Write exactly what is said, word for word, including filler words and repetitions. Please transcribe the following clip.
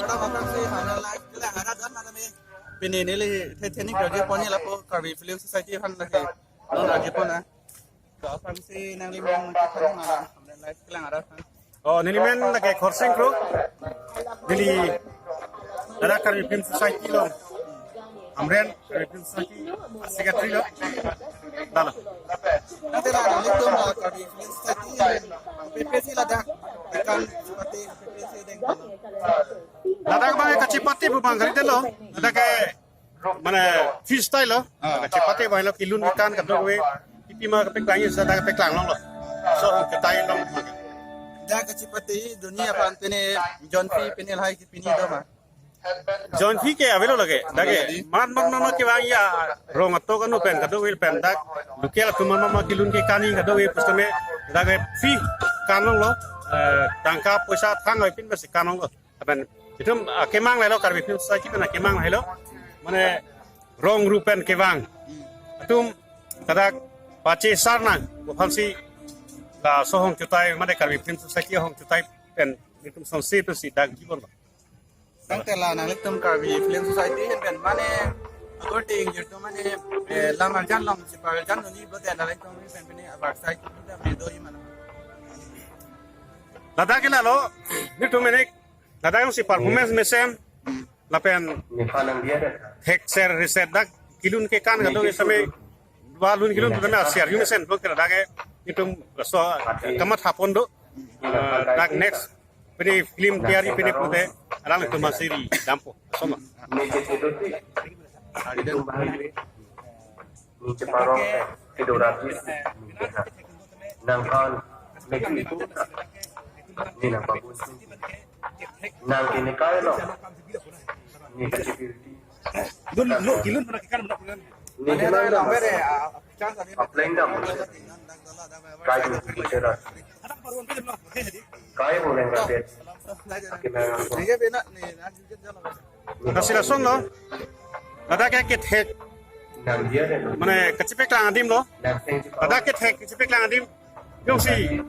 Pada makan si hanya live kelang arat dan macam ini. Pini neli the-, thening kerja pon lapu Karbi Film Society aphan lake non kerja pon na. Aphrangsi nangli mong kephan mana, live kelang arat aphan. Oh, neli men lake Khorsing Kro. Neli ladak Karbi Film Society along. Amren Karbi Film Society secretary lo. Dala. Ante la nanglitum la Karbi Film Society, P P C ladak, kan seperti P P C deng. Ladak bang kachepate pu bang kali lo. Ladak ke mane freestyle lo. Ah. Kachepate bang lo, kelun kekan kadokave. Pipi ma kepeklang, ladak kepeklang longlo. So, ketai long. Dak kachepate dunia aphan pine John P pine lahai ke pine do ma. John P ke avelo lake. Dak ke. Mat mat mat mat kevang ya rong atok anu pen kadokave pen dak. Local atum mat mat mat kelun kekan kadokave pusitame dak ke free kan longlo. Eh, tangka poisa thang oi pin basi kan longlo. Lapen itum, ah, kemang lahelo, Karbi Film Society pen kemang lahelo. Mane rong ru pen kevang atum ladak pache sar nang, aphansi laso ahong chutai, mane Karbi Film Society ahong chutai pen itum songsi pensi dak jibon ba. Tangte la nanglitum Karbi Film Society ahin pen mane akorte ingjir atum mane, eh, lam arjan long si par arjan doni bote la nanglitum pen pine abar sai tu da me do imana. Ladak ke lalo, nelitum ini ladak jongsi performance mesen, lapen thek ser reset dak kelun kekan kadokave same, ba lun kelun tame asiar jongsi mesen, ladak ke itum so kamatha pon do, eh, dak next pine film tiyari pine pute alanglitum masiri dampo. Soma. Ni cheparong ke kedorap Jisu. Nang kan meki itu. Ni nang bagus. Nang ini kaya lo. Ni kecil. Lun, lun, kelun pernah kekan pernah kekan. Ni mana mana lo. Apa yang dah? Kayu di teras. Kayu boleh nggak? Oke, nang. Lasi lason lo. Ladak ke kethek. Mane kachepeklang adim lo. Ladak kethek kachepeklang adim. Jongsi.